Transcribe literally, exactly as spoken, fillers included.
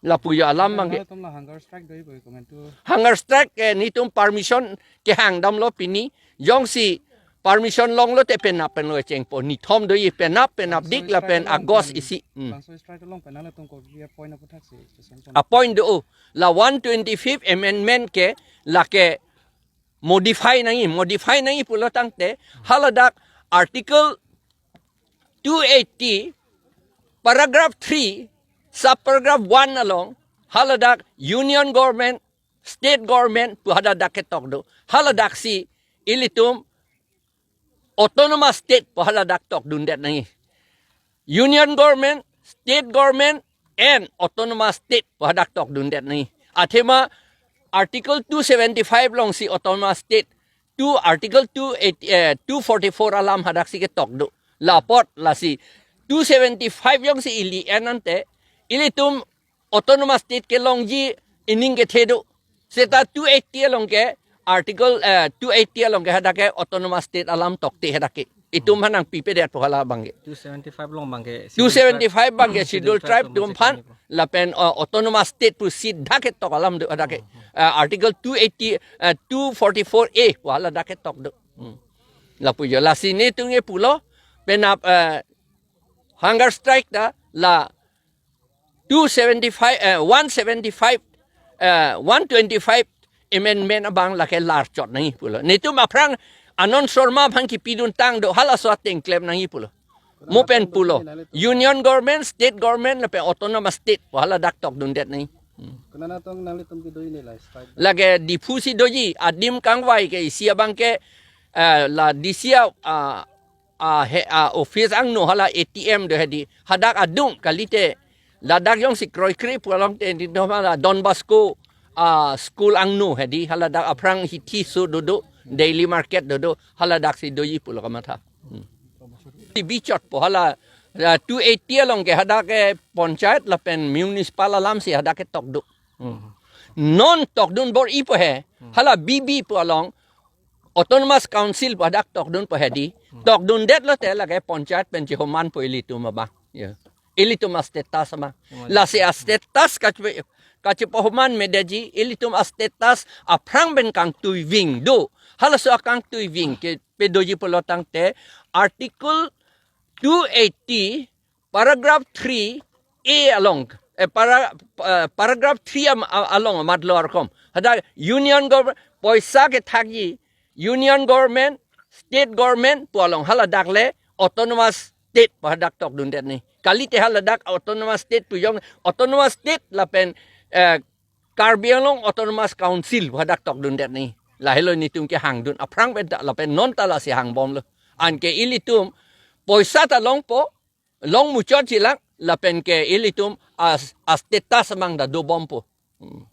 Lapu jo alam abang ke. Nangtum la hunger strike do-ipo komantu. Hunger strike ke netum permission kehang damlo pini. Jongsi permission longlo te penap pen lo chengpo. Nithom do-i, penap, penapdik lapen August isi. Hmm. Bangso strike along pen nangtum kopi a-point aputhaksi station pen. A-point do-o. La one twenty-fifth amendment ke lake modify nangji, modify nangji pulo tangte haladak Article two eighty, paragraph three, subparagraph one along haladak Union Government, State Government pu haladak ketok do. Haladaksi ilitum Autonomous State pu haladak tokdundet nangji. Union Government, State Government and Autonomous State pu hadak tokdundet nangji. Athema Article two seventy-five alongsi Autonomous State, two Article two eighty, eh, two forty-four alam hadaksi ketok do. La apot lasi two seventy-five alongsi ili en ante ilitum Autonomous State kelongji ining kethe do. Seta two eighty along ke Article, eh, two eighty along ke hadak ke Autonomous State alam tokte hadak ke. Itum hanang pipedet pu hala abang ke. Two seventy-five along abang ke Scheduled Tribe abang ke Scheduled Tribe atum aphan lapen, uh, Autonomous State pu sida ketok alam do hadak ke. Uh, Article two eighty, uh, two forty-four A pu haladak ketok do. Hmm. Lapu jo lasi netum ke pulo penap, uh, hunger strike ta la two seventy-five, eh, one seventy-five, eh, one twenty-five amendment abang lake larchot nangji pulo. Netum aphrang Anand Sharma aphan kipiduntang do halaso ateng klem nangji pulo. Mo pen pulo. Union Government, State Government lapen Autonomous State pu haladak tokdundet nangji. Hmm. Konat atum nanglitum kedo-i ne la strike? Lake Diphu si doji, adim kangvai ke isi abang ke, eh, la D C a, ah, ah, he, ah, office angno hala A T M do hedi. Hadak adung kalite. Ladak jongsi kroikre pu along te di do hala Don Bosco, ah, school angno hedi. Haladak aphrang hithi so dodo, daily market dodo. Haladaksi doji pulo kamatha. Hmm. Bichot po hala, ah, two eighty along ke hadak ke panchayat lapen municipal alamsi hadak ketok do. Hmm. Non tokdun bor-ipo he. Hmm. Hala B B pu along Autonomous Council pu hadak tokdunpo hedi. Hmm. Tokdundet lote lake panchayat pen chihomanpo ilitum abang. Ya. Ilitum a-status abang. Hmm. Lasi a-status kachipe, kachipahoman medeji ilitum a-status aphrang pen kangtuiving do. Halaso akangtuiving ke pedoji pulo tangte Article two eighty paragraph three A along, eh, para, eh, paragraph three am, a-, along amat lo arkom. Hadak Union Government poisa kethakji, Union Government, State Government pu along haladak le Autonomous State pu hadak tokdundet nangji. Kalite haladak Autonomous State pu jong, Autonomous State lapen, eh, Karbi Anglong Autonomous Council pu hadak tokdundet nangji. Lahelo netum kehangdun aphrang pen ta lapen non ta lasi hangbomlo. Anke ilitum poisa ta longpo, long muchot jilang lapen ke ilitum a, a-status abang ta dobompo. Hmm.